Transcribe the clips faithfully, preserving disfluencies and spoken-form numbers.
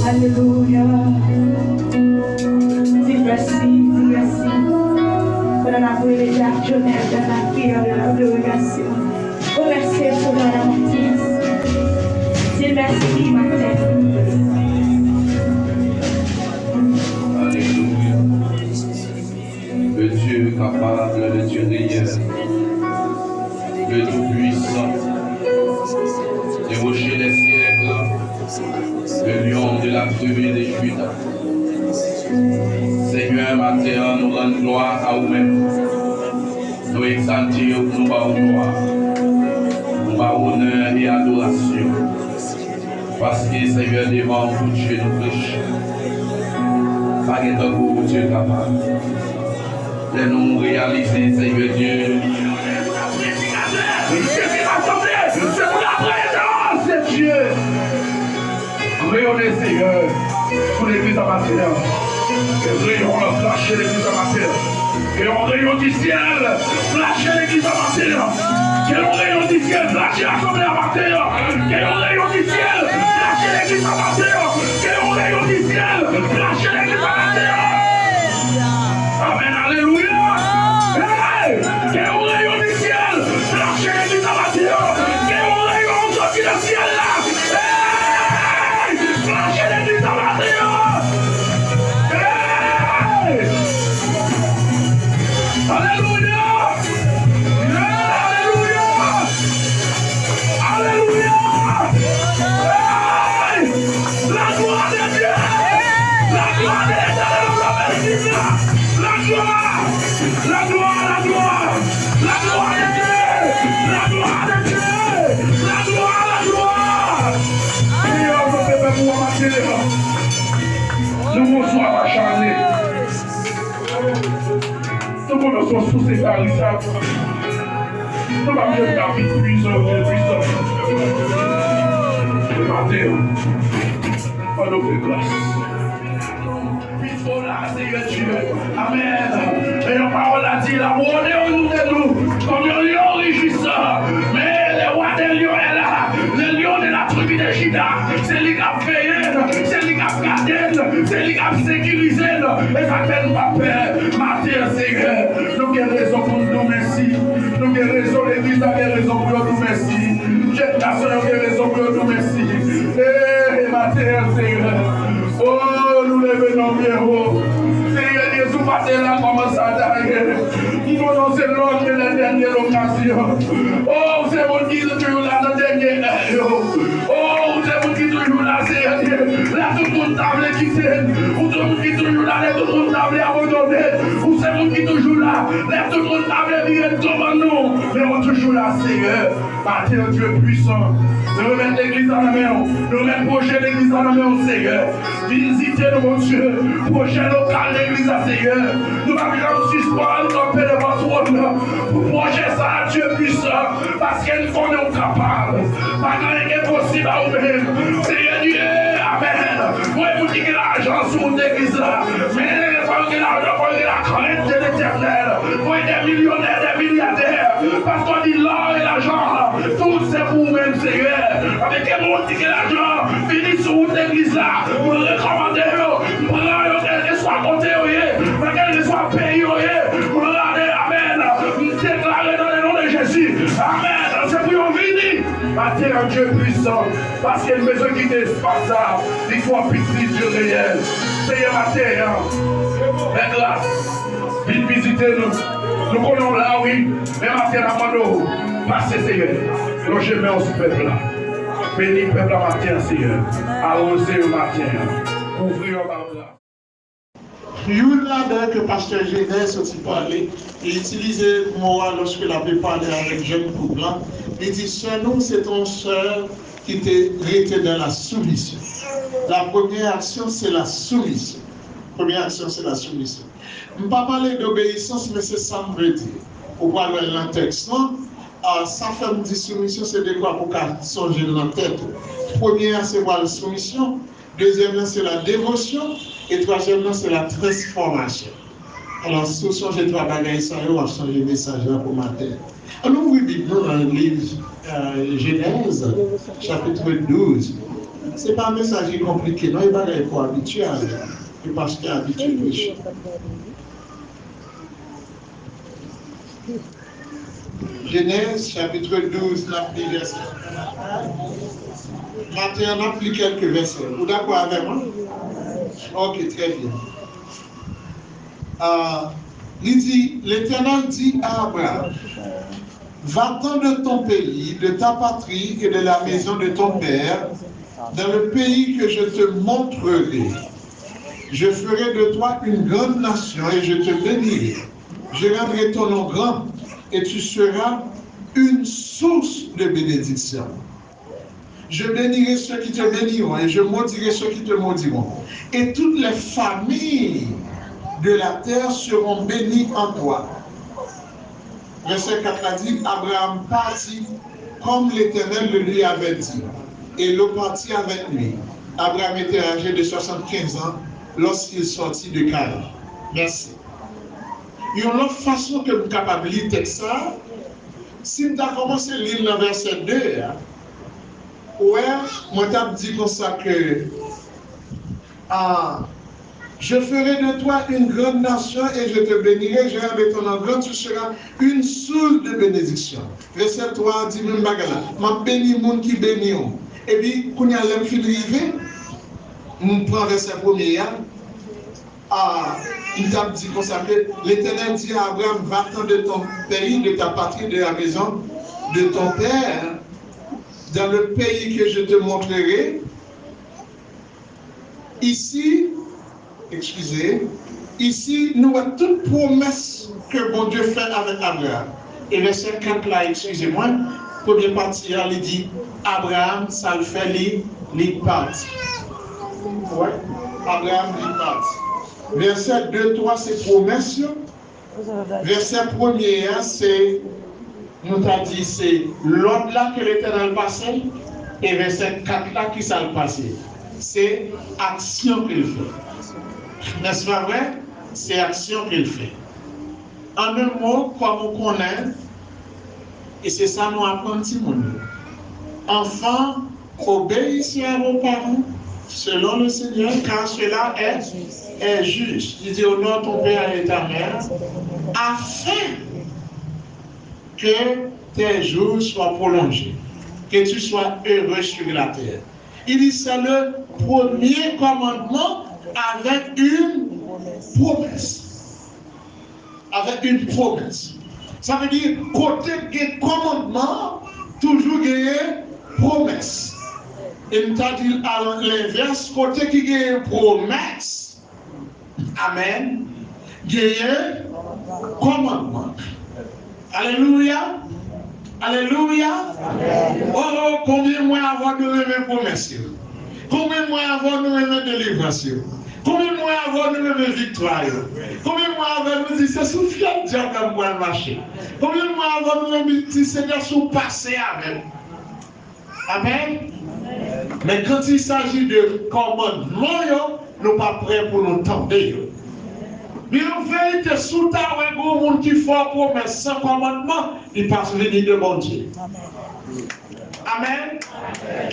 Alelouya. Di l mèsi, di l mèsi. Pandan n ap rele Jack Jonel, pandan n ap kriye, n ap remèsye. Remèsye pou madan Matis. Di l mèsi maten. Alelouya. Le Dieu capable, le Dieu réel, le Tout-Puissant, le Rocher des siècles, le Lion de la tribu de Juda. Senyè, maten an, nou rann glwa a ou menm. Nou egzalte w, nou ba w glwa. Nou ba w onè e adorasyon. Paske, Senyè, devan ou, Bondye, nou flechi. Pa gen tankou ou, Dye kapab. Lè nou reyalize, Senyè Dye, Jezi rasanble, se pou laprezans de Dye. Reyone, Senyè, sou legliz la maten an. Ke reyon an flache legliz la maten an. Ke yon reyon di syèl flache legliz la maten an. Ke yon reyon di syèl flache asanble a maten an. Ke yon reyon di syèl flache legliz la maten an. Ke yon reyon di syèl flache legliz la maten an. Amèn, alelouya. Hey! Ke yon reyon di syèl flache legliz la maten an. Ke yon reyon soti nan syèl la. Hey! Flache legliz la maten an. Hey! Alelouya! Alelouya! Alelouya! Hey! La gloire de Dieu! La gloire de l'Éternel envlope l'église là! La gloire! La gloire, la gloire! La gloire de Dieu! La gloire de Dieu! La gloire, la gloire! Seyè, nou fè pou ou maten an. Nou bonswa pa chale. Nou konnen se yon sous entarissable. Nou pa bezwen david pwisan, pwisan. Se maten an. Fò nou fè gras. Pito la, Seyè Dye. Amèn. E yon pawòl la di, il a rôdé autour de nous comme un lion rugissant. Mais le roi des lions est là. Le lion de la tribu de Juda. Se li k ap veye n. Se li k ap gade n. Se li k ap sekirize n. E sa k fè n pa pè. Maten an, Seyè, nou gen rezon pou n di w mèsi. Nou gen rezon, legliz la gen rezon pou yo di w mèsi. Jèn gason yo gen rezon pou yo di w mèsi. E maten an, Seyè, o, nou leve non w byen wo. Seyè Jezi, ou pa te la, kòman sa ta ye? M konnen w se l'homme de la dernière occasion. O, ou se moun ki toujou la nan dènye lè yo. O, ou se moun ki toujou la, Seyè Dye. Lè tout moun ta vle kite n, ou se moun ki toujou la. Lè tout moun ta vle abandone n, ou se moun ki toujou la. Lè tout moun ta vle vire do ban nou, men ou toujou la, Seyè. Maten an, Dye pwisan, nou remèt legliz la nan men w. Nou remèt pwojè legliz la nan men w, Seyè. Vizite nou, Bondye. Pwojè lokal legliz la, Seyè. Nou p ap janm sispann kanpe devan twòn nan pou pwojè sa a, Dye pwisan, paske n konnen w kapab. Pa gen anyen ki enposib a ou menm. Seyè Dye, amèn. Mwen, moun ki gen lajan sou wout legliz la, men fò yo gen lajan, fò yo gen la crainte de l'Éternel. Fò yo gen milyonè, de milyadè. Paske w di, l'or et l'argent, tout se pou ou menm, Seyè. Avèk gen moun ki gen lajan, vini sou wout legliz la. Mwen rekòmande yo, m pran yo, kèlkeswa kote yo ye, nan kèlkeswa peyi yo ye. Mwen rale, amèn. M deklare dans le nom de Jésus. Amèn. Se pou yo vini. Maten an, Dye pwisan, paske n bezwen kite espas sa. Viktwa pitit Dye reyèl. Seyè, maten an, fè gras. Vin vizite nou. Nou konnen w la, wi. Men maten an, n ap mande w, pase, Seyè. Lonje men w sou pèp la. Beni pèp la maten an, Seyè. Awoze yo maten an. Kouvri yo pa w la. Youn ladan ke pastè Jenè soti pale, li itilize mo a lòske l ape pale avèk jèn koup la. Li di, sè nou, se te yon sè ki te rete dans la soumission. La première action, c'est la soumission. Premye aksyon, se la soumisyon. M pa pale dobeyisans, men se sa m vle di. Ou pral wè l nan tèks lan. A, sa fè m di soumisyon, se de kwa pou ka sonje l nan tèt ou. Premye a, se pral soumisyon. Dezyèm nan, se la devosyon. E twazyèm nan, se la transfòmasyon. Alò, si w sonje twa bagay sa yo, w ap sonje mesaj la pou maten. Ann ouvri Bib nou nan liv, eh, Jenèz, chapit douz. Se pa mesaj ki konplike, non, e bagay pou abitye avè l. E pastè abitye preche. Jenèz, chapit douz, n ap li vèsè. Maten an, n ap li kèlke vèsè. Ou dakò avè mwen? Ok, trè byen. Ah, li di, Letènèl di a Abraram, Va-t'en de ton pays, de ta patrie et de la maison de ton père, dans le pays que je te montrerai. Je ferai de toi une grande nation et je te bénirai. Je rendrai ton nom grand et tu seras une source de bénédiction. Je bénirai ceux qui te béniront et je maudirai ceux qui te maudiront. Et toutes les familles de la terre seront bénies en toi. Vèsè kat la di, Abraham partit comme l'Éternel le lui avait dit, et Lot partit avec lui. Abraham était âgé de soixante-quinze ans lorsqu'il sortit de Charan. Mèsi. Yon lòt fason ke m kapab li tèks sa, si m ta kòmanse li l nan vèsè de a, ou wè, mwen t ap di konsa ke, ah, Je ferai de toi une grande nation et je te bénirai, je rendrai ton nom grand, tu seras une source de bénédiction. Vèsè twa a di menm bagay la. M ap beni moun ki beni w. Epi, kounye a, lè m fin rive, m pran vèsè premye a, a, m t ap di konsa ke Letènèl di a Abraham, Va-t'en de ton pays, de ta patrie, de la maison de ton père, dans le pays que je te montrerai. Isi, eskize, isi, nou wè tout pwomès ke Bondye fè avèk Abraham. E vèsè kat la, eskize mwen, premye pati a, li di, Abraham, sa l fè, li, li pati. Wè, Abraham, li pati. Vèsè de, twa, se pwomès yo. Vèsè premye a, se, nou ta di, se lòd la ke Letènèl pase, e vèsè kat la, ki sa l pase? Se aksyon ke l fè. Nèspa vre? Se aksyon ke l fè. An de mo, kòm ou konnen, e se sa nou aprann timoun yo. Enfants, obéissez à vos parents selon le Seigneur, car cela est, est juste. Il dit, honore ton père et ta mère, afin que tes jours soient prolongés, que tu sois heureux sur la terre. Il dit, c'est le premier commandement avec une promesse. Avec une promesse. Sa vle di, kote k gen kòmandman, toujou genyen pwomès. E m ta di l a lenvès, kote ki genyen pwomès, amèn, genyen kòmandman. Alelouya! Alelouya! Oh, oh, konbyen mwen avè w nou renmen pwomès yo? Konbyen mwen avè w nou renmen delivrans yo? Konbyen mwen avè w nou renmen viktwa yo? Konbyen mwen avè w nou di se sou fyèl dyab la m pral mache? Konbyen mwen avè w nou renmen di Senyè si w pase avè m? Amèn. Men quand il s'agit de kòmandman yo, nou pa prè pou nou tande yo. Men an verite, si w ta wè gon moun ki fè w pwomès san kòmandman, li pa vini de Bondye. Amèn.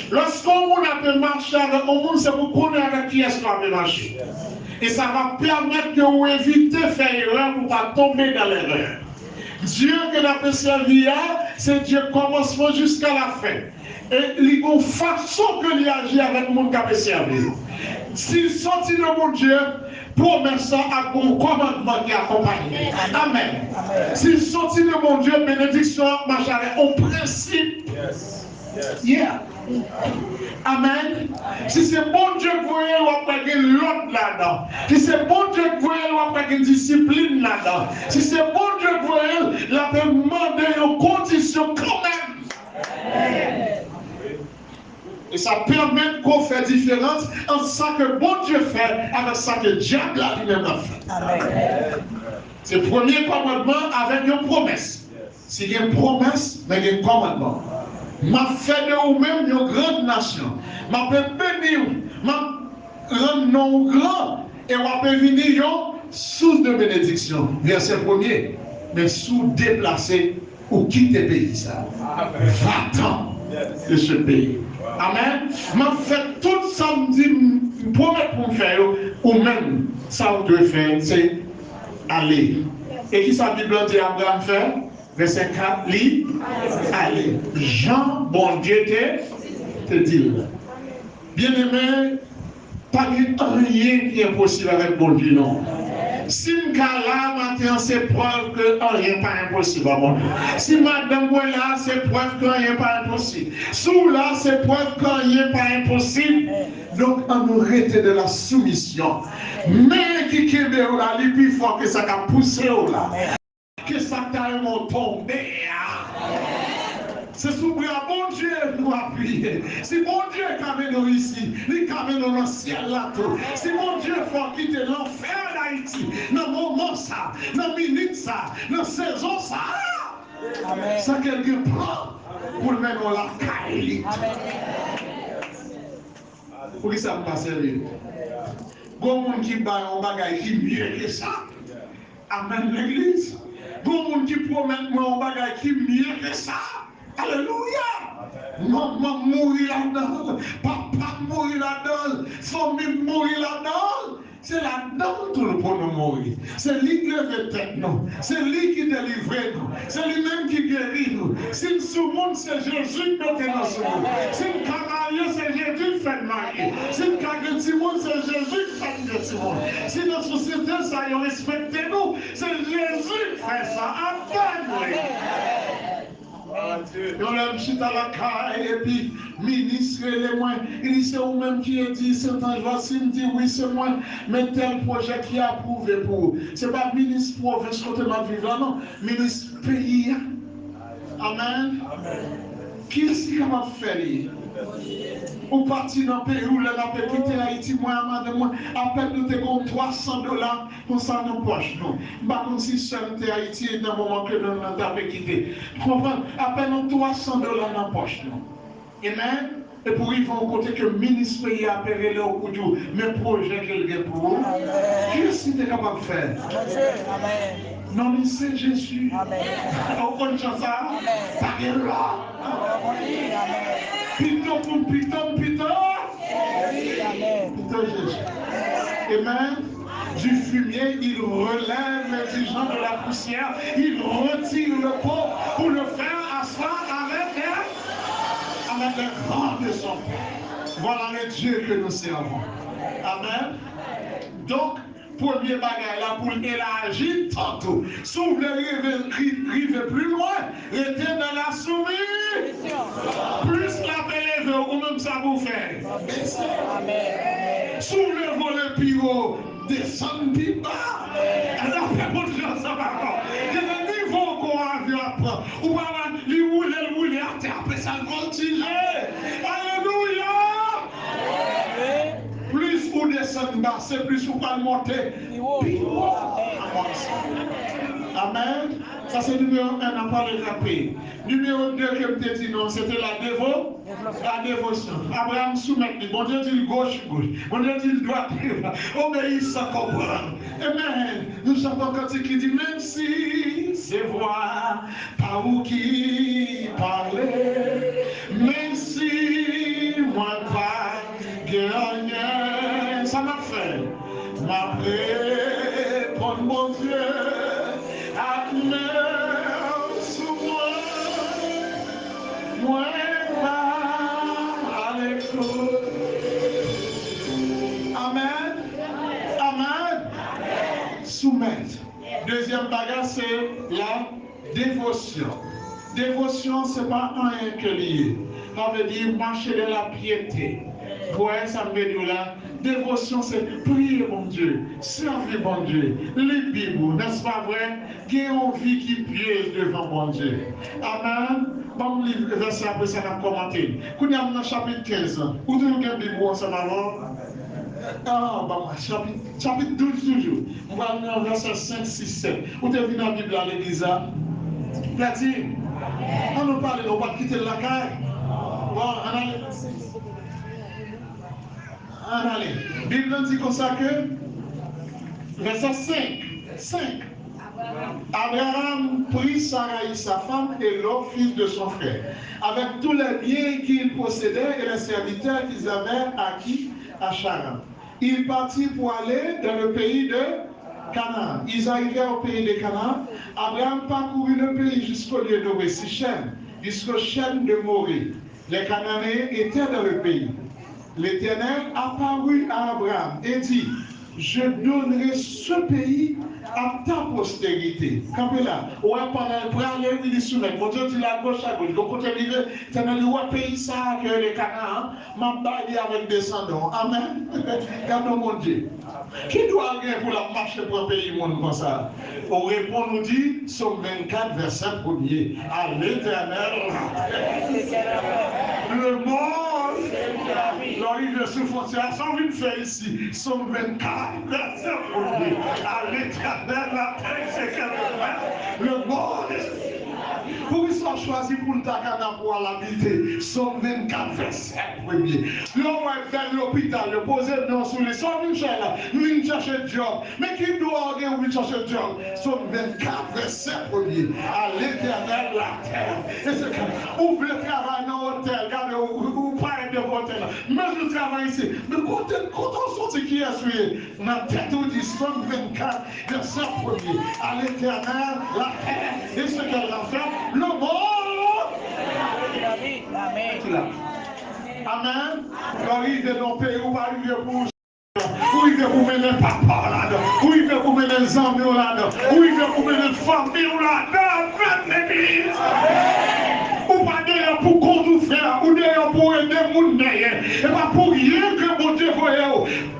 Lòske yon moun ape mache avèk yon moun, se pou konnen avèk kiyès l ape mache. E sa va pèmèt ke ou evite fè erè pou w pa tonbe dan lerè. Dye ke n ape sèvi a, se Dye kòmansman jiska lafen. E li gon fason ke li aji avèk moun k ape sèvi l. Si l soti de Bondye, pwomès la ap gon kòmandman ki akonpaye. Amèn. Si l soti de Bondye, benediksyon an ap mache avèk yon prensip. Yeah. Amèn. Si se Bondye k voye l, w ap wè gen lòd ladan. Si se Bondye k voye l, w ap wè gen disiplin ladan. Si se Bondye k voye l, l ap mande yon kondisyon kanmenm. E sa pèmèt ke w fè diferans ant sa ke Bondye fè avèk sa ke dyab la li menm ap fè. Amèn. Se premye kòmandman avèk yon pwomès. Si gen pwomès, men gen kòmandman. M ap fè de ou menm yon grann nasyon. M ap beni w. M ap rann non w gran. E w ap vini yon sous de benediksyon. Vèsè premye. Men si w deplase, ou kite peyi sa. Va-t'en de ce pays. Amèn. M ap fè tout sa m di, m pwomèt pou m fè yo. Ou menm, sa w dwe fè, se ale. E ki sa Bib la di Abraram fè? Vèsè kat, li ale. Jan Bondye te, te di l. Byeneme, pa gen anyen ki enposib avèk Bondye, non. Si m ka la maten an, se prèv ke anyen pa enposib a Bondye. Si madanm mwen la, se prèv ke anyen pa enposib. Si w la, se prèv ke anyen pa enposib. Donk, ann nou rete de la soumisyon. Men ki kenbe w la, li pi fò ke sa k ap pouse w la. Ke sa k ta renmen w tonbe a. Se sou bra Bondye nou apiye. Si Bondye ka mennen w isi, li ka mennen w nan syèl la tou. Si Bondye fè w kite lanfè an Ayiti, nan moman sa, nan minit sa, nan sezon sa, sa ke l gen plan pou l mennen w lakay li. Poukisa m pa sèvi? Gon moun ki bay yon bagay ki mye ke sa. Amèn, legliz. Gon moun ki pwomèt mwen yon bagay ki mye ke sa. Alelouya! Manman m mouri ladan l, papa m mouri ladan l, fanmi m mouri ladan l. Se ladan l tou l pou nou mouri. Se li ki leve tèt nou. Se li ki delivre nou. Se li menm ki geri nou. Si n sou moun, se Jezi k mete nou sou moun. Si n ka marye, se Jezi k fè n marye. Si n ka gen timoun, se Jezi k fè n gen timoun. Si nan sosyete sa yo respekte nou, se Jezi k fè sa. Amèn, wi. Yon lè m chita lakay, epi minis rele mwen, li di, "Se ou menm ki Edi Sentanj Vasi?" M di, "Wi, se mwen, men tèl pwojè ki apwouve pou ou." Se pa minis pwovens kote m ap viv la, non. Minis peyi a. Amèn. Kiyès ki kapab fè li? Ou pati nan peyi w, lè n ape kite Ayiti, mwen a madanm mwen, apèn nou te gen twa san dola konsa nan pòch nou. M pa konn si sè m te Ayiti nan moman ke nou, nou t ape kite. Konprann? Apèn yon twa san dola nan pòch nou. Amen. E pou rive yon kote ke minis peyi a pe rele w pou di w, men pwojè ke l gen pou ou. Kiyès ki te kapab fè? Bondye. Amen. Non li se Jezi. Amen. Ou konn chan sa? Amen. Pa gen lòt. Amen. Pito pou pito, pito. Jezi. Amen. Pito Jezi. Amen. Du fumier, il relève les gens de la poussière, il retire le pauvre pour le faire asseoir avec les, avec les grands de son peuple. Voilà le Dieu que nous servons. Amen. Donk, premye bagay la, pou l elaji tant ou. Si w vle rive, ri-, rive pli lwen, rete nan la soumisyon. Plis l ap eleve w, ou menm sa pou w fè? Bese. Si w vle vole pi wo, desann pi ba. Lapè Bondye an sa pa fò. Gen de nivo w gon avyon ap pran. Ou pa wè li woule, l woule atè, apre sa l vòltije. Alelouya! Plis ou desann ba, se plis ou pral monte pi wo. Amen. Sa se nimewo en nan pale rape. Nimewo de ke m te di nou, se te la devo, la devosyon. Abraram soumèt li. Bondye di l goch, goch. Bondye di l dwat, dwat. Obeyi san konprann. Amen. Nou chante yon kantik ki di, menm si se vwa pa ou ki pale, menm si mwen pa gen anyen, sa m ap fè? M ap reponn Bondye ak men w sou mwen. Mwen pa ale kote. Amen. Amen. Soumèt. Dezyèm bagay, se la devosyon. Devosyon, se pa anyen ke li ye. Sa vle di mache de la pyete. Ou wè sa m vle di w la? Devosyon, se priye Bondye, sèvi Bondye, li Bib ou, nèspa vre? Gen yon vi ki pyez devan Bondye. Amen. Ban m li vèsè, apre sa n ap kòmante. Kounye a, m nan chapit kenz lan. Ou toujou gen Bib ou ansanm avè w? Ah, ban mwen, chapit, chapit douz toujou. M pral nan vèsè senk, sis, sèt. Ou te vin nan Bib la legliz la? Platine. An nou pale, ou pa t kite l lakay? Bon, ann ale. Ann ale. Bib lan di konsa ke, vèsè senk, senk. Abraham prit Saraï sa femme et Lot, fils de son frère, avec tous les biens qu'ils possédaient et les serviteurs qu'ils avaient acquis à Charan. Ils partirent pour aller dans le pays de Canaan. Ils arrivèrent au pays de Canaan. Abraham parcourut le pays jusqu'au lieu nommé Sichem, jusqu'au chêne de Morée. Les Cananéens étaient dans le pays. L'Éternel apparut à Abraham et dit, Je donnerai ce pays à ta postérité. Kanpe la, ou wè pandan l prale, wi, li soumèt. Bondye di l agoch, agoch. Gon kote li rive, Letènèl di, ou wè peyi sa a ke rele Kanaan, m ap ba li avèk desandan w. Amèn. Gade yon Bondye. Ki dwa l gen pou l ap mache pran peyi moun konsa? Ou reponn, ou di, Sòm vennkat, vèsè premye, A Letènèl latè, lemonn. Lè w rive sou fwontyè a, sa w vin fè isi? Sòm vennkat, vèsè premye, A Letènèl latè, se kè lemonn. Poukisa w chwazi pou l ta Kanaan pou w al abite? Sòm vennkat, vèsè premye. Lè w wè bèl lopital, yo poze non sou li. Sa w vin fè la? M vin chèche djòb. Men ki dwa w gen ou vin chèche djòb? Sòm vennkat, vèsè premye. A Letènèl latè. E se ka, ou vle travay nan otèl, gade, ou, ou, ou parèt devan otèl la. Men ou travay isi. Men kote, kote w soti, kiyès ou ye? Nan tèt ou di Sòm vennkat, vèsè premye. A Letènèl latè, e se kè latè, lemonn. Amèn. Lè w rive nan peyi, ou pa rive pou ou rive pou mennen papa w ladan. Ou rive pou mennen zanmi w ladan. Ou rive pou mennen fanmi w ladan. Amèn, legliz. Ou pa deyò pou kont ou, frè. Ou deyò pou ede moun dèyè. E pa pou ryen ke Bondye voye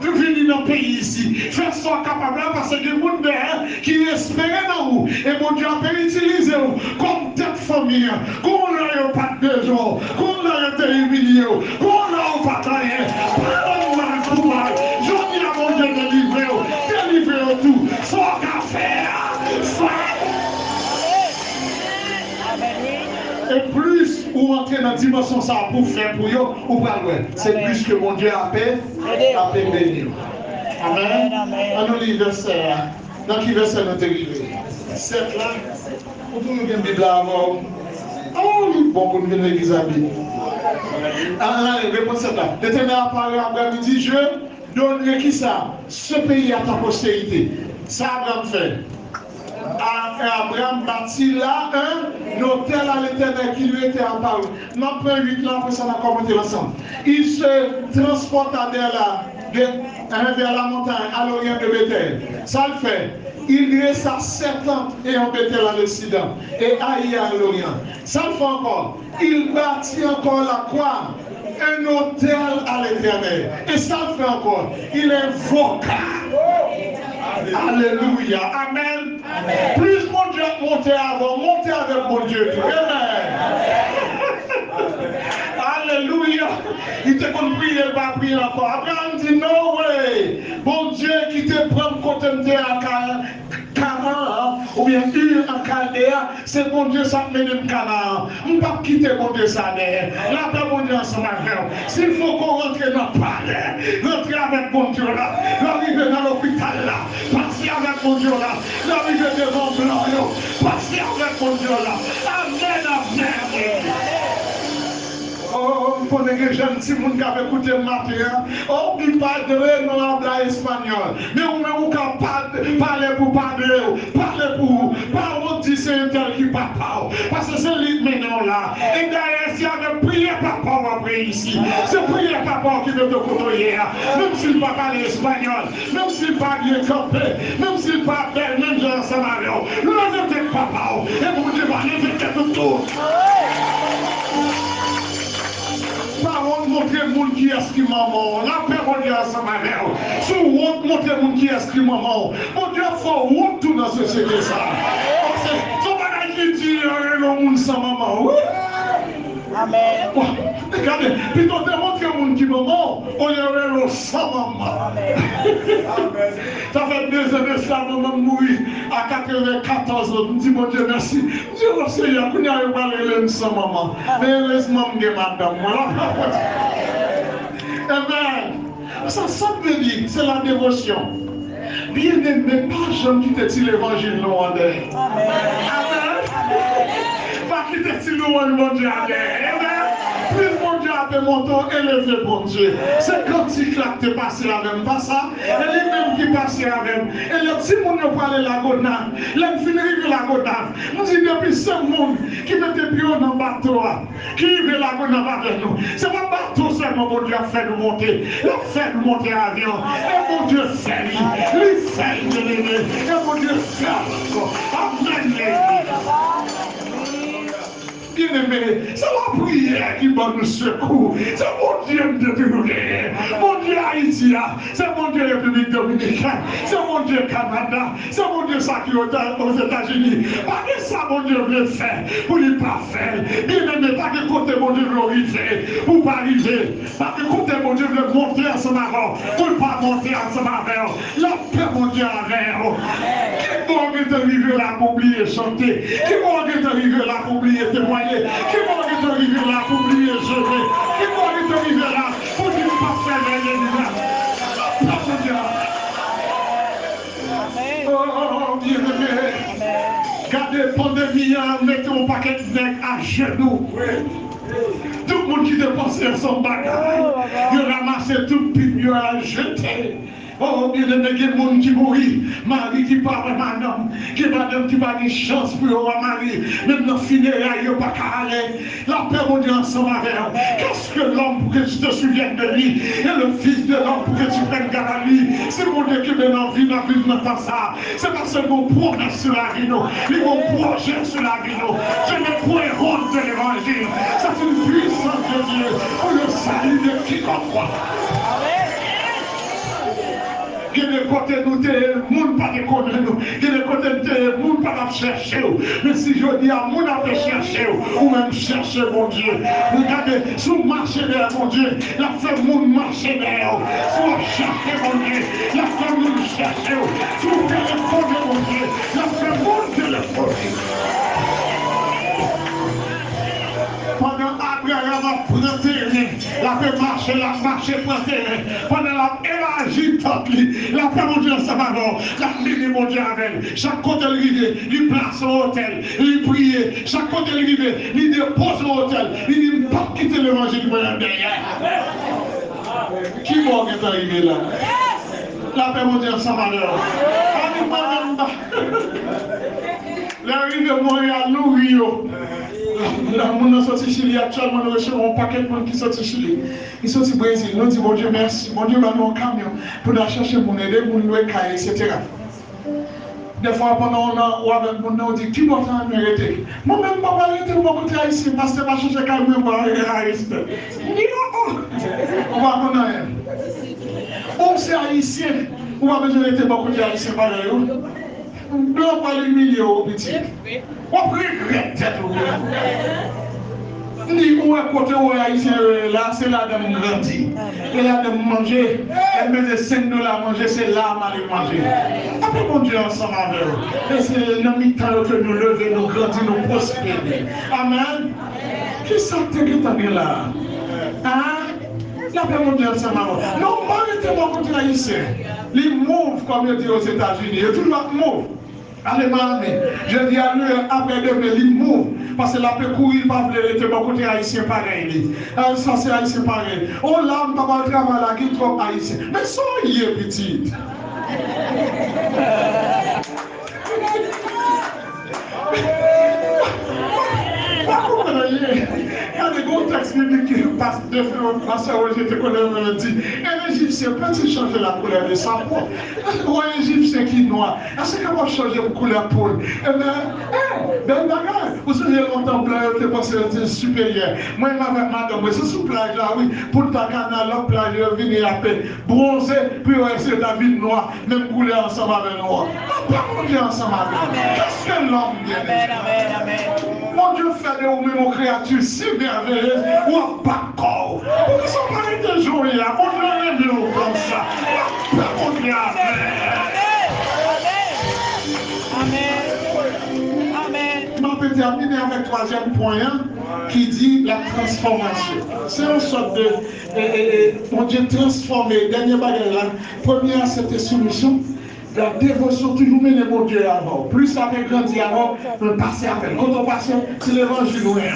w vini nan peyi isi. Fè sa w kapab la, paske gen moun dèyè ki espere nan ou. E Bondye ap itilize w kòm tèt fanmi an. Gon lè yo pa t bezwen w. Gon lè yo te imilye w. Gon lè ou pa t anyen. Pa rann mal pou mal. Jodi a Bondye delivre w. Delivre yo tou. Sa w ka fè a, fè. E plis ou antre nan dimansyon sa a pou fè pou yo, ou pral wè. Se plis ke Bondye ape, ape beni w. Amèn. An nou li vèsè a. Nan ki vèsè nou te rive? Sèt la. Ou toujou gen Bib la avè w? Oh, li bon pou n vin legliz a Bib. An, an, reprann sèt la. Letènèl aparèt a Abraram, li di, Je donnerai kisa? Ce pays à ta postérité. Sa Abraram fè? A, Abraram bâtit là un autel à l'Éternel qui lui était apparu. M ap pran uit lan, apre sa n a kòmante l ansanm. Il se transporta vers la, de, hein, vers la montagne, à l'orient de Béthel. Sa l fè? Il dressa sept tentes et un Béthel à l'occident et Aï à l'orient. Sa l fè ankò? Il bâtit encore là quoi? Un autel à l'Éternel. E sa l fè ankò? Il invoqua. Alelouya. Amèn. Plis Bondye ap monte avè w, monte avèk Bondye tou. Amèn. Alelouya. Li te konn priye, l pa priye ankò. Abraram di, No way. Bondye ki te pran m kote m te a Ka-, Karan an, oubyen Ur an Kalde a, se Bondye sa k mennen m Kanaan. M p ap kite Bondye sa dèyè. Lapè Bondye ansanm avè w. Si l fò ke w rantre nan palè, rantre avèk Bondye w la. Lè w rive nan lopital la, pase avèk Bondye w la. Lè w rive devan blan yo, pase avèk Bondye w la. Amèn, amèn. Oh, m konnen gen jèn timoun k ap ekoute m maten an. Oh, mi padre no habla español. Men ou menm ou ka pa-, pale pou padre w. Pale pou ou. Pa wont di se entèl ki papa w. Paske se li k mennen w la. E dayè, se avèk priyè papa w w ap reyisi. Se priyè papa w ki mete w kote w ye a. Menm si l pa pale espanyòl, menm si l pa byen kanpe, menm si l pa bèl menm jan ansanm avè w, leve tèt papa w. E Bondye va leve tèt ou tou. Pa wont montre moun kiyès ki manman w. Lapè Bondye ansanm avè w. Si w wont montre moun kiyès ki manman w, Bondye ap fè w wont tou nan sosyete sa a. Paske se yon bagay ki di yo rele yon moun san manman, wi. Amèn. Gade, pito w te montre moun ki manman w, olye yo rele w san manman. Amèn. Sa fè de zan de sa, manman m mouri a katrevenkatòz an. M di Bondye mèsi. M di, O Seyè, kounye a yo pral rele m san manman. Men erezman m gen madanm mwen. Amèn. Sa, sa vle di, se la devosyon. Byeneme, pa janm kite ti levanjil nou an dèyè. Amèn. Pa kite ti lwanj Bondye a dèyè. Amèn. Plis Bondye a te monte w, eleve Bondye. Se kantik la k te pase avè m, pa sa? E li menm ki pase avè m. E lè timoun yo prale Lagonav, lè n fin rive Lagonav, m di depi se moun ki mete pye yo nan bato a, ki rive Lagonav avè nou. Se pa bato sèlman Bondye ap fè nou monte. L ap fè nou monte avyon. E Bondye fè li. Li fè l, byeneme. E Bondye fè l ankò. Amèn, legliz. Byeneme, se lapriyè ki ban nou sekou. Se Bondye m te toujou genyen. Bondye Ayiti a, se Bondye Repiblik Dominikèn, se Bondye Kanada, se Bondye sa ki Ozetazini. Pa gen sa Bondye vle fè pou li pa fè l. Byeneme, pa gen kote Bondye vle w rive pou w pa rive. Pa gen kote Bondye vle monte ansanm avè w pou l pa monte ansanm avè w. Lapè Bondye avè w. Kibò w gentan rive la pou w bliye chante? Kibò w gentan rive la pou w bliye temwaye? Kibò w gentan rive la pou w bliye jene? Kibò w gentan rive la pou w di m p ap fè lè legliz la? Lapè Bondye avè w. Oh, byeneme, gade pandemi an mete yon pakèt nèg ajenou. Tout moun ki te panse yon sòm bagay, yo ranmase tout Bib yo al jete. Oh, byeneme, gen moun ki mouri, mari ki pa wè madanm, gen madanm ki pa gen chans pou yo wè mari, menm nan fineray yo pa ka ale. Lapè Bondye ansanm avè w. Qu'est-ce que l'homme pour que tu te souviennes de lui, et le fils de l'homme pour que tu prennes garde à lui? Si Bondye kenbe n an vi, n ap viv nan tan sa a, se paske l gen yon pwomès sou lavi nou. Li gen yon pwojè sou lavi nou. Je n'ai point honte de l'évangile. C'est une puissance de Dieu pour le salut de quiconque croit. Gen de kote nou te ye, moun pa te konnen nou. Gen de kote nou te ye, moun pa t ap chèche w. Men si jodi a moun ap chèche w, ou menm chèche Bondye. Ou gade, si w mache dèyè Bondye, l ap fè moun mache dèyè w. Si w ap chèche Bondye, l ap fè moun chèche w. Si w telefone Bondye, l ap fè moun telefone w. Pandan Abraram ap pran teren, l ap mache, l ap mache pran teren. Pandan l ap elaji tant li, lapè Bondye ansanm avè w, l ap mennen Bondye avè l. Chak kote l rive, li plase yon otèl, li priye. Chak kote l rive, li depoze yon otèl. Li di, "M p ap kite levanjil mwen an dèyè." Kibò w gentan rive la? Lapè Bondye ansanm avè w. Annik mwen menm ba. Lè rive Monreyal, nou ri yo. Lè moun nan soti Chili, aktyèlman nou resevwa yon pakèt moun ki soti Chili. Li soti Brezil. Nou di Bondye mèsi. Bondye ban nou yon kamyon pou n al chèche moun, ede moun lwe kay, etsetera. Dèfwa, pandan w nan, w avèk moun nan, ou di, "Kibò w ta renmen rete?" "Mwen menm, m pa pral rete bò kote Ayisyen, pastè pa chèche kay mwen pou al rete Ayisyen." Yo! Ou pa konn anyen. Ou se Ayisyen, ou pa bezwen rete bò kote Ayisyen parèy ou. Blan pral imilye w, pitit. W ap regrèt tèt ou. M di, ou wè kote w wè Ayisyen yo ye la, se ladan m grandi. E ladan m manje. Lè m peze senk dola manje, se la m ale manje. Lapè Bondye ansanm avè w. E se nan mitan yo ke nou leve, nou grandi, nou pwospere. Amèn. Kisa k te gentan gen la a? Hein? Lapè Bondye ansanm avè w. Non, pa rete bò kote Ayisyen. Li move, kòm yo di Ozetazini. Yo toujou ap move. Ale Miami. Jodi a, New York, aprè demen, li move. Paske l ape kouri, li pa vle rete bò kote Ayisyen parèy li. A, sa se Ayisyen parèy. O la, m pa pral travay la, gen twòp Ayisyen. Men sa w ye, pitit. Pa konprann anyen. Gade, gen yon tèks biblik ki pastè, pastè Roger te konnen, di, un Égyptien peut-il changer la couleur de sa peau? Ou wè Ejipsyen ki nwa, èske w ap chanje pou koulè po l? Ebyen, eh, bèl bagay. Ou sonje lontan blan yo te panse yo te siperyè. Mwen menm avèk madanm mwen, se sou plaj la, wi, Punta Cana, lòt plaj yo vini ape bwonze pou yo eseye ta vin nwa, menm koulè ansanm avè nou an. Lapè Bondye ansanm avè nou. Qu'est-ce que l'homme, bien-aimé? Bondye fè de ou menm yon kreyati si mèveyez, w ap bat kò w. Poukisa w pa rete jan w ye a? Bondye renmen w konsa. Lapè Bondye avè w. Amèn. Amèn. Amèn. M ape tèmine avèk twazyèm pwen an, ki di la transfòmasyon. Se yon sòt de, e, e, e, Bondye transfòme. Dènye bagay la, premye a, se te soumisyon. La devosyon toujou mennen Bondye avè w. Plis l ap grandi avè w, pou l pase avè l. Kote w pase, se levanjil ou ye.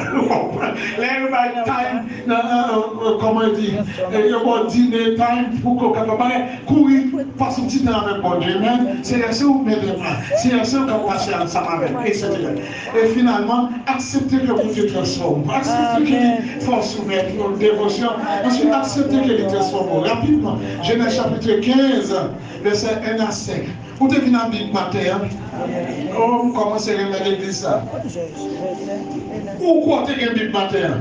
Lè yo bay time, nan, nan, nan, kòman yo di, e yo ba w dine, time pou ke w kapab bagay, kouri, pase yon ti tan avèk Bondye. Men, Seyè, se ou k mete m la. Seyè, se ou k ap pase ansanm avè m, etsetera. E finalman, aksepte ke Bondye transfòme w. Aksepte ke li fè w soumèt yon devosyon. Answit, aksepte ke li transfòme w rapidman. Jenèz chapit kenz, vèsè en a senk. Ou te vin ak Bib maten an? Oh, m kòmanse renmen legliz sa. Ou kwè w te gen Bib maten an?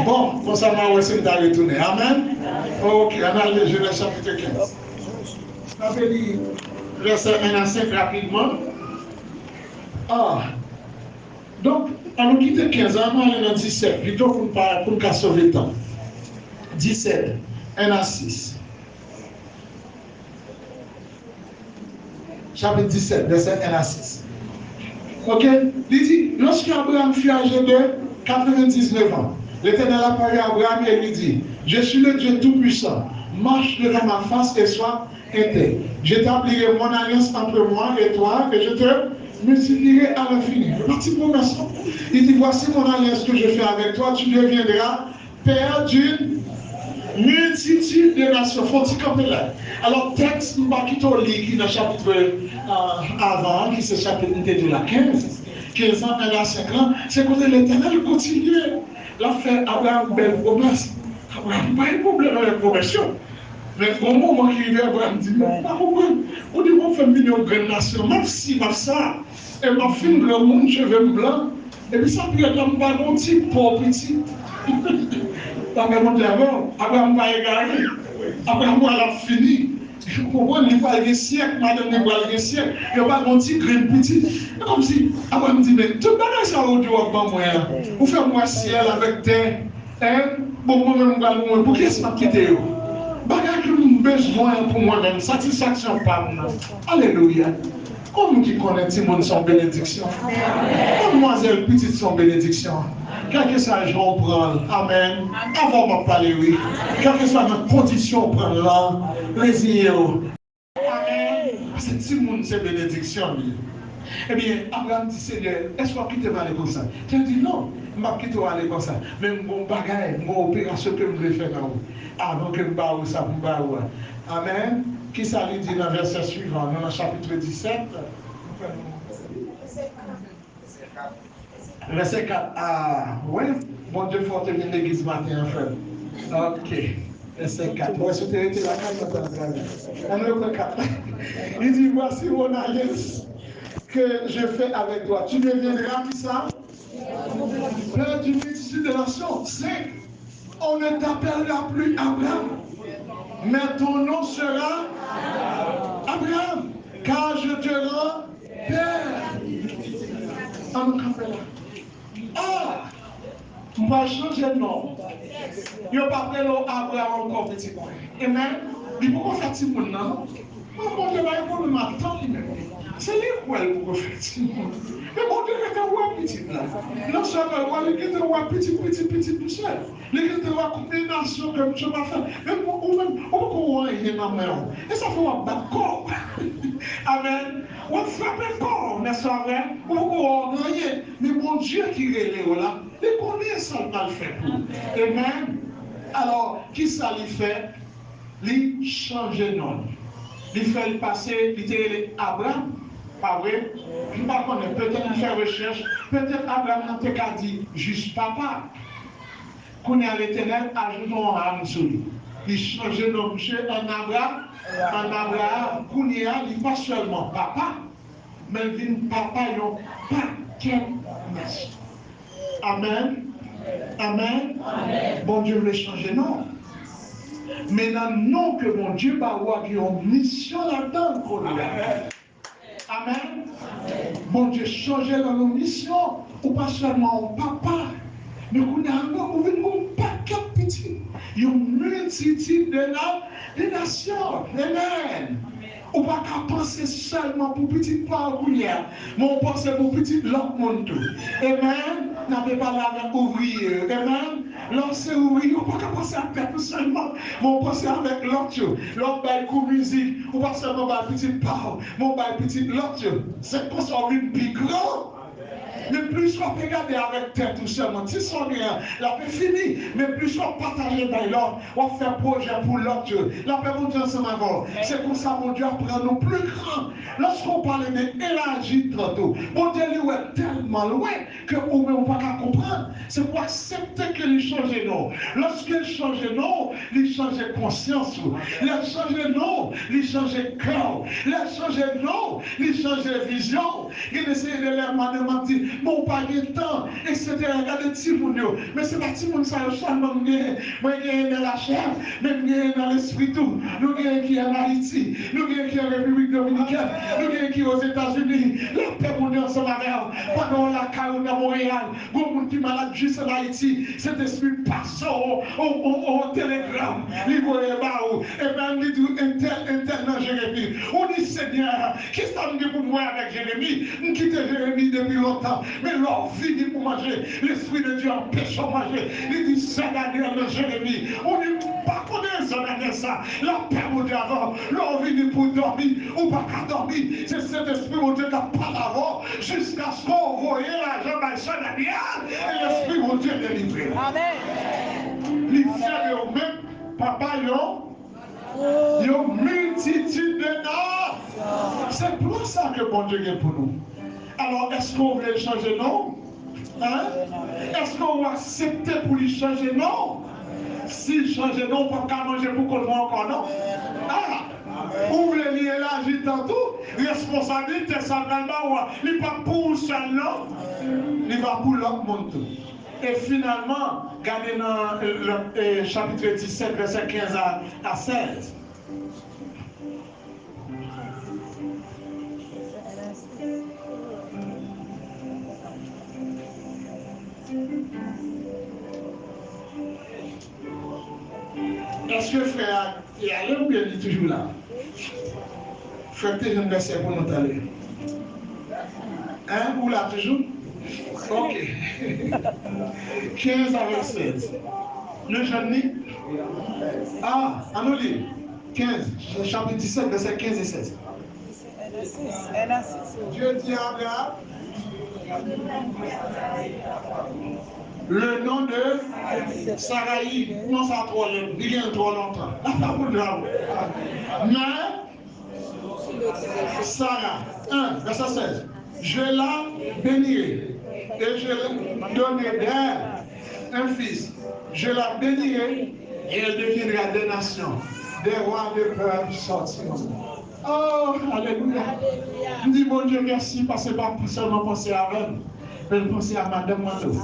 Bon, konsa m a wè si m ta retounen. Amèn? Ok, ann al li Jenèz chapit kenz. N ap li vèsè en a senk rapidman. Ah. Donk, ann nou kite kenz la, ann nou ale nan disèt, pito pou n pa, pou n ka sove tan. Disèt, en a sis. Chapit disèt, vèsè en a sis. Ok? Li di, lorsque Abraham fut âgé de quatre-vingt-dix-neuf ans, l'Éternel apparut à Abraham et lui dit, je suis le Dieu Tout-Puissant, marche devant ma face et sois intègre. J'établirai mon alliance entre moi et toi et je te multiplierai à l'infini. Se pa ti pwomès, non? Li di, voici mon alliance que je fais avec toi, tu deviendras père d'une multitude de nations. Fò w ti kanpe la. Alò, tèks m pa kite w li ki nan chapit, euh, avan an, ki se chapit m te di w la, kenz. Kenz an, en a senk lan, se kote Letènèl kontinye. L ap fè Abraram bèl pwomès. Abraram pa gen pwoblèm avèk pwomès yo. Men gon moman ki rive, Abraram di, men m pa konprann. Ou di w ap fè m vin yon grann nasyon, m ap si, m ap sa. E m ap fin granmoun, cheve m blan. Epi sa pi rèd la, m pa gon ti po pitit. Bagay mwen di avè w, Abraram pa egare. Abraram pral ap fini. Ou konprann, li pral gen syèk, madanm li pral gen syèk. Yo pa gon ti grenn pitit. E kòmsi, Abraram di, men tout bagay sa yo ou di w ap ban mwen an, ou fè m wè syèl avèk tè. Hein? Bon, mwen menm, m pral mouri. Pou kiyès m ap kite yo? Bagay ke m bezwen pou mwen menm, satisfaksyon pa m nan. Alelouya! Konbyen ki konnen timoun se yon benediksyon? Madmwazèl, pitit se yon benediksyon. Kèlkeswa jan w pran l, amèn. Avè w m ap pale, wi. Kèlkeswa nan kondisyon w pran l lan, reziye w. Amèn. Paske timoun se benediksyon li ye. Ebyen, Abraram di, Senyè, èske w ap kite m ale konsa? Senyè di, non, m p ap kite w ale konsa. Men m gon bagay, m gon operasyon ke m vle fè nan ou. Avan ke m ba ou sa pou m ba ou a. Amèn. Kisa li di nan vèsè swivan? Nou nan chapit disèt. Vèsè kat. Ah, wè, Bondye fè w te vin legliz maten an, frè m. Ok. Vèsè kat. Mwen, si w te rete lakay mwen, ta travay. Ann repran kat. Li di, voici mon alliance que je fais avec toi. Tu deviendras, kisa? Père d'une multitude de nations. Senk. On ne t'appellera plus Abraham, mais ton nom sera Abraham, car je te rends père. Ann kanpe la. Ah! M pral chanje non. Yo p ap rele w Abraham ankò, pitit mwen. Amen. Li poko fè timoun nan, non. Mwen, Bondye pa gen pwoblèm ak tan li menm. Se li kwè l poko fè timoun. Men Bondye gentan wè pitit la. Non sèlman l wè, li gentan wè pitit, pitit, pitit misye. Li gentan wè konbinasyon ke misye pral fè. Men ou menm, ou poko wè anyen nan men w. E sa fè w ap bat kò w. Amèn. W ap frape kò w, nèspa vre? Ou poko wè anyen. Men Bondye ki rele w la, li konnen sa l pral fè pou ou. Amen. Alò, kisa li fè? Li chanje non l. Li fè l pase, li te rele Abram, pa vre? M pa konnen, petèt m fè rechèch, petèt Abram nan te ka di jis papa. Kounye a, Letènèl ajoute yon Am sou li. Li chanje non misye an Abra, an Abraham. Kounye a, li pa sèlman papa, men l vin papa yon pakèt nasyon. Amèn. Amèn. Bondye vle chanje non. Men nan non ke Bondye ba ou a, gen yon misyon ladan l kounye a. Amèn. Bondye chanje nan yon misyon. Ou pa sèlman yon papa, men kounye a ou vin yon pakèt pitit. Yon miltitid de na-, de nasyon. Amèn. Ou pa ka panse sèlman pou pitit pa w kounye a, men w panse pou pitit lòt moun tou. Amen. N ape pale avèk ouvriye yo. Amen. Lè w se ouvriye, ou pa ka panse ak tèt ou sèlman, men w panse avèk lòt yo. Lè w ap bay kou mizik, ou pa sèlman bay pitit pa w, men w bay pitit lòt yo. Se konsa w vin pi gran. Men plis w ap regade avèk tèt ou sèlman, ti sa w gen an, l ap fini. Men plis w ap pataje bay lòt, w ap fè pwojè pou lòt yo. Lapè Bondye ansanm avè w. Se konsa Bondye ap rann nou pli gran. Lòske w pale de elaji tant ou, Bondye li wè tèlman lwen ke ou menm ou pa ka konprann. Se pou w aksepte ke li chanje non w. Lòske l chanje non w, li chanje konsyans ou. Lè l chanje non w, li chanje kè w. Lè l chanje non w, li chanje vizyon w. Gen de seri de lè madanm ap di, "Bon, ou pa gen tan, etsetera" Gade timoun yo. Men se pa timoun sa yo sèlman m genyen. Mwen genyen nan lachè, men m genyen nan lespri tou. Nou genyen ki ann Ayiti, nou genyen ki an Repiblik Dominikèn, nou genyen ki Ozetazini. Lapè Bondye ansanm avè w. Pandan w lakay ou nan Monreyal, gon moun ki malad jis ann Ayiti, Sentespri pase w on, on, on, on telegram, li voye ba ou. Epi li di w, entèl, entèl nan Jeremi. Ou di, Senyè, kisa m gen pou m wè avèk Jeremi? M kite Jeremi depi lontan. Men lè w vini pou manje, Lespri de Dye anpeche w manje. Li di, Zòdanyèl nan Jeremi. Ou di, m pa konnen Zòdanyèl sa. Lapè Bondye avè w. Lè w vini pou w dòmi, ou pa ka dòmi. Se Sentespri Bondye k ap pale avè w jiskaske w voye lajan bay Zòdanyèl e Lespri Bondye delivre w. Amèn. Li fè de ou menm, papa, yon, yon miltitid de nasyon. Se plan sa ke Bondye gen pou nou. Alò, èske w vle l chanje non w? Hein? Èske w aksepte pou li chanje non w? Si l chanje non w, ou p ap ka manje pou kont mwen ankò, non? Ah! Ou vle li elaji tant ou, responsablite sa l pral ba ou a, li p ap pou ou sèl, non. Li va pou lòt moun tou. E finalman, gade nan, euh, lòt, euh, chapit disèt, vèsè kenz a, a sèz. Èske frè a te ale oubyen li toujou la? Frè te jwenn vèsè pou nou talè. Hein? Ou la toujou? Ok. Kenz avèk sèz. Nou jwenn li? Ah, ann nou li. Kenz, chapit disèt, vèsè kenz e sèz. Dieu dit à Abraham, le nom de Saraï, non sa twò lèd, li gen twò lontan. Lapè Bondye avè w. Men, Sarah, un, vèsè sèz. Je la bénirai, et je donnerai d'elle un fils. Je la bénirai, et elle deviendra des nations. Des rois de peuple sortiront. Oh, alelouya. M di Bondye mèsi, paske pa sèlman panse avè m, men l panse a madanm mwen tou.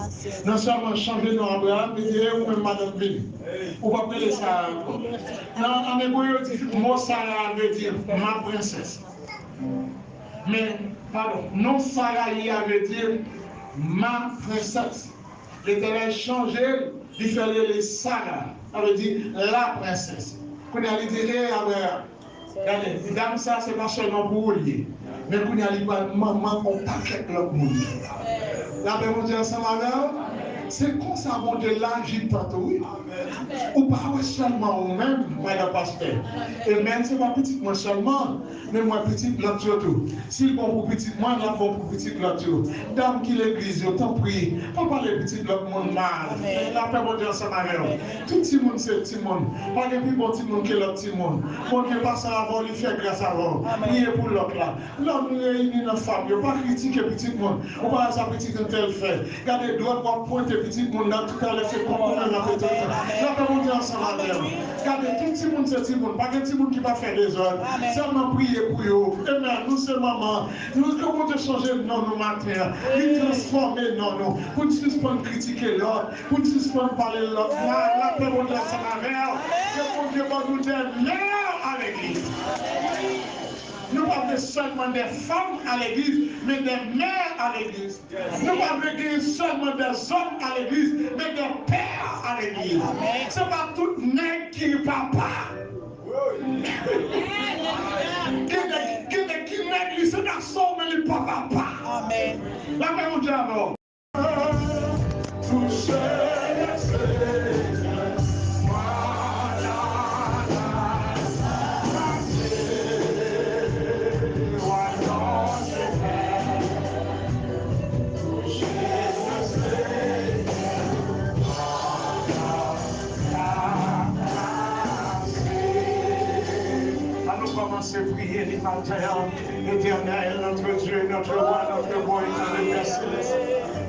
Non sèlman chanje non Abraham, li di, e ou menm madanm, vini. Ou p ap rele Sara ankò. Nan, an ebre, yo di, mo Sara a vle di ma princesse. Men, padon, non Sarayi a vle di ma princesse. Letènèl chanje l, li fè l rele Sara. Sa vle di la princesse. Kounye a, li di, e Abraham, gade, dam sa, se pa sèlman pou ou li ye. Men kounye a, li pral manman yon pakèt lòt moun. Lapè Bondye ansanm avè w. Se konsa Bondye laji tant ou, wi. Ou pa wè sèlman ou menm, madan pastè. Amen. Se pa pitit mwen sèlman, men m wè pitit lòt yo tou. Si l bon pou pitit mwen, l ap bon pou pitit lòt yo. Dam ki legliz yo, tanpri, pa pale pitit lòt moun mal. Lapè Bondye ansanm avè w. Tout timoun se timoun. Pa gen pi bon timoun ke lòt timoun. Bondye pase avè w, li fè gras avè w. Priye pou lòt la. Lè nou reyini nan fanm yo, pa kritike pitit moun. Ou pa wè sa pitit entèl fè. Gade dwèt w ap pwente pitit moun nan, toutalè se kont ou menm l ap pete. Lapè Bondye ansanm avè w. Gade, tout timoun se timoun. Pa gen timoun ki pa fè dezòd. Sèlman priye pou yo. Amen. Nou se manman. Nou ke Bondye chanje non nou maten an. Li transfòme non nou. Pou n sispann kritike lòt. Pou n sispann pale lòt mal. Lapè Bondye ansanm avè w. Ke Bondye ban nou de mè a legliz. Nou pa vle sèlman de fanm a legliz, men de mè a legliz. Nou pa vle gen sèlman de zòm a legliz, men de pè a legliz. Se pa tout nèg ki papa. Gen nèg, gen nèg ki nèg li se gason, men li pa papa. Lapè Bondye avè w. Touche, Priye li maten an. Éternel, notre Dieu, notre roi, notre bon et tendre Père céleste,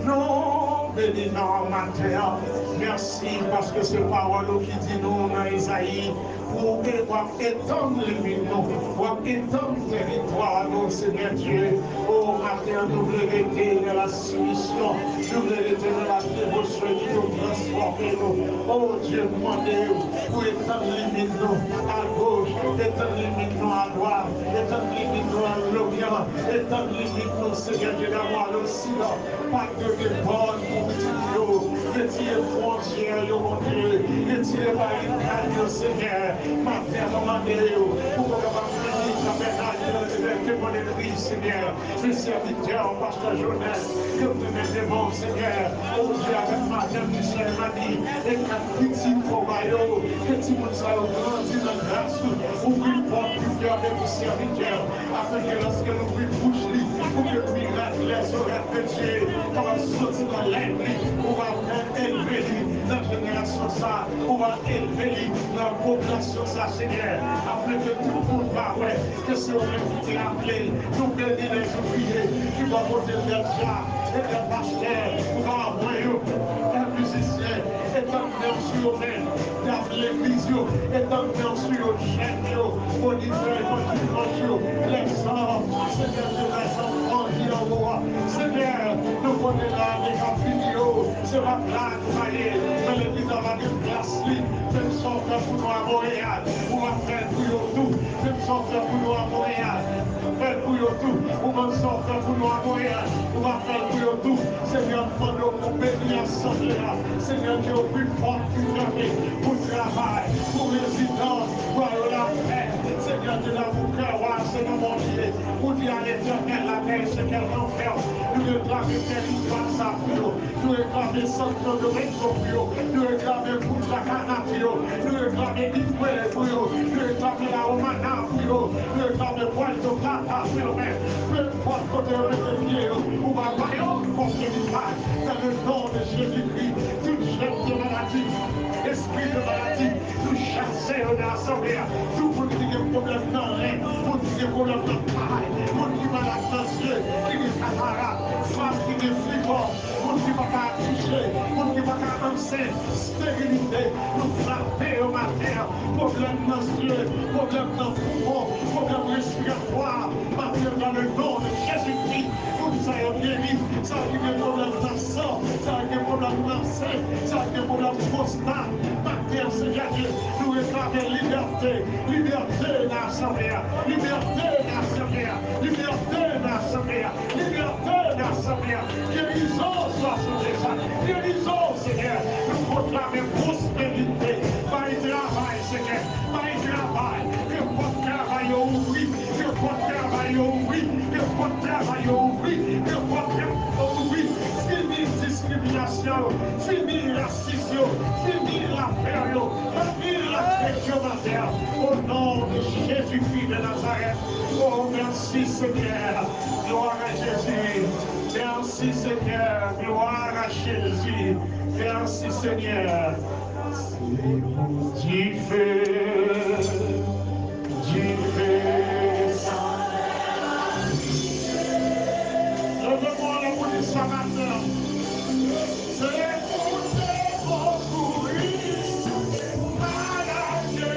nou beni non maten an. Mèsi paske se pawòl ou ki di nou nan Ezayi, ou w ap etann limit nou, w ap etann tèritwa nou, Senyè Dye. O maten an, nou vle rete nan la soumisyon, nou vle rete nan la devosyon ki pou transfòme nou. O Dye, m mande w pou etann limit nou agoch, etann limit nou adwat, etann limit nou aloryan, etann limit nou, Senyè Dye, damwa, losidan. Pa de depòt pou pitit yo. Retire fwontyè yo, Bondye. Retire barikad yo, Senyè. Maten an, mwen mande w pou w kapab beni tabènak yo nan dezète mòn Senyè. Se sèvitè w, pastè Jonel, ke m te mete devan w, Senyè. O Dye, avèk madanm li, sè Emani, e kat pitit ou ba yo, ke timoun sa yo grandi nan gras ou. Ouvri pòt pou fèmen pou sèvitè w, afin ke lòske l ouvri bouch li, pou ke mirak, lèzorèk de Dye kapab soti nan lèv li, ou va fè elve li nan jenerasyon sa, ou va elve li nan popilasyon sa, Senyè, afin ke tout moun va wè ke se ou menm ki te aple l. Nou beni lèzouvriye ki bò kote l dèja, etann pastè, ou va avwe yo, etann mizisyen, etann men w sou yo menm, dam legliz yo, etann men w sou yo, jèn yo, monitè, evanjelik yo, lèzòm, Senyè Dye, lèzanfan ki anwo a. Senyè, nou konnen lane k ap vini yo, se pa blag nou pa ye, men legliz la pa gen plas li. Menm sa w fè pou nou a Monreyal, ou va fè l pou yo tou. Menm sa w fè pou nou a Monreyal, fè l pou yo tou. Ou menm sa w fè pou nou a Monreyal, ou va fè l pou yo tou. Senyè, m mande w pou beni asanble a. Senyè Dye, ouvri pòt pou kanpe, pou travay, pou rezidans, ba yo lapè. Senyè Dye, lamoukè w a, se nan men w li ye. Ou di a Letènèl, la terre, ce qu'elle renferme. Nou reklame tèritwa sa pou yo. Nou reklame Santo Domingo pou yo. Nou reklame Punta Cana pou yo. Nou reklame Higüey pou yo. Nou reklame La Romana pou yo. Nou reklame Puerto Plata pou yo menm. Penpòt kote yo mete pye yo, ou va ba yo kòb medikal. Dans le nom de Jésus-Christ, tout jèn de maladi, espri de maladi, nou chase yo nan asanble a. Tout moun ki gen pwoblèm nan ren, moun ki gen pwoblèm nan kay, moun ki malad nan zye, ki gen katarak, fanm ki gen fibwòm, moun ki pa ka akouche, moun ki pa ka ansent, sterilite, nou frape yo maten an. Pwoblèm nan zye, pwoblèm nan poumon, pwoblèm respiratwa, maten an, dans le nom de Jésus-Christ, moun sa yo geri, sa yo ki gen pwoblèm nan san, sa yo ki gen pwoblèm nan sen, sa yo ki gen pwoblèm pwostat, maten an, Senyè Dye, nou reklame libète, libète nan asanble a, libète nan asanble a, libète nan asanble a, libète nan asanble a, gerizon sou asanble sa, gerizon, Senyè, nou pwoklame pwosperite, bay travay, Senyè, bay travay, ke pòt travay yo ouvri, ke pòt travay yo ouvri, ke pòt travay yo ouvri, ke pòt travay yo ouvri, fini diskriminasyon yo, fini rasis yo, fini lapè yo, fini lafrèt yo, maten an. Au nom de Jésus-Christ de Nazareth. Oh, merci Seigneur. Gloire à Jésus. Merci Seigneur. Gloire à Jésus. Merci Seigneur. Dife, dife. Leve mwen la pou di sa maten. Se pou te kouri, pou manaje,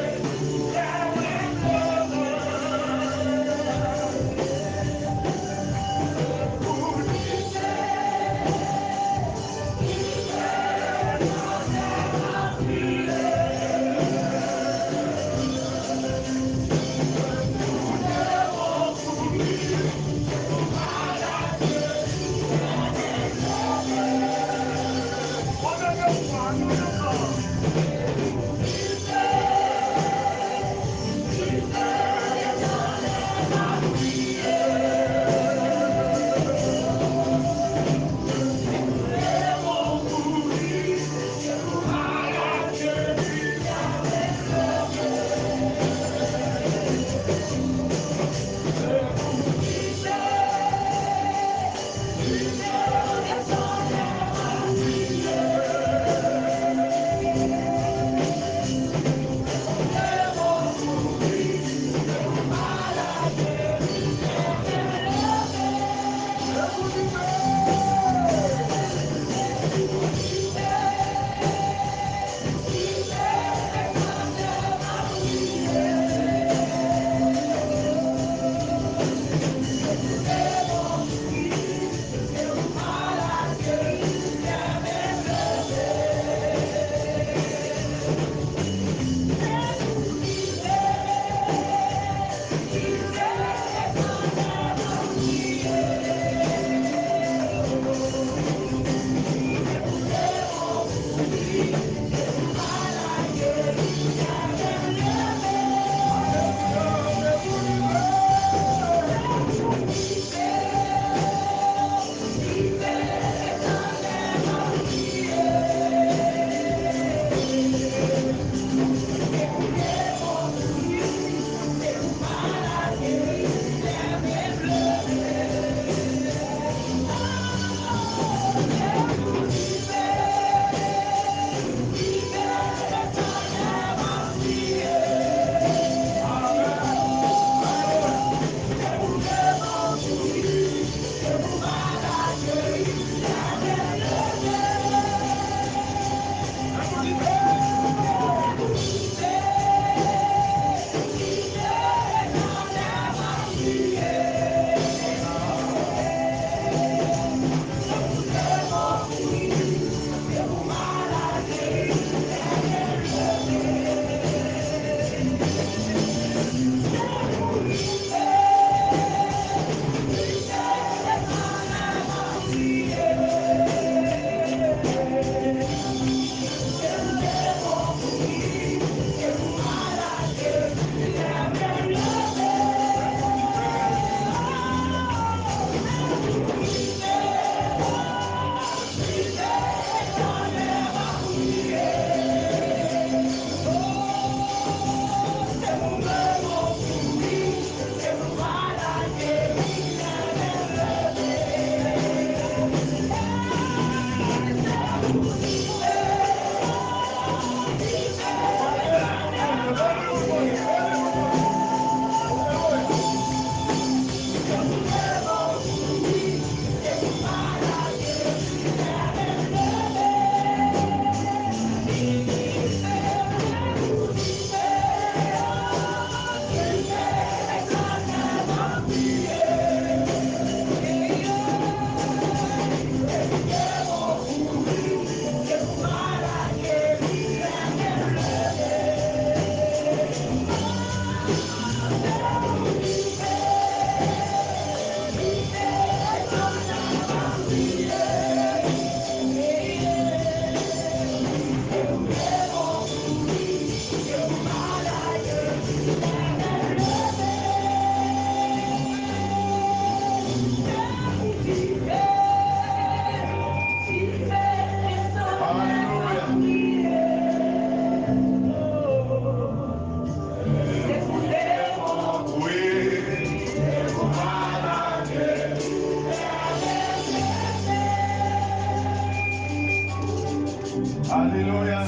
Alelouya.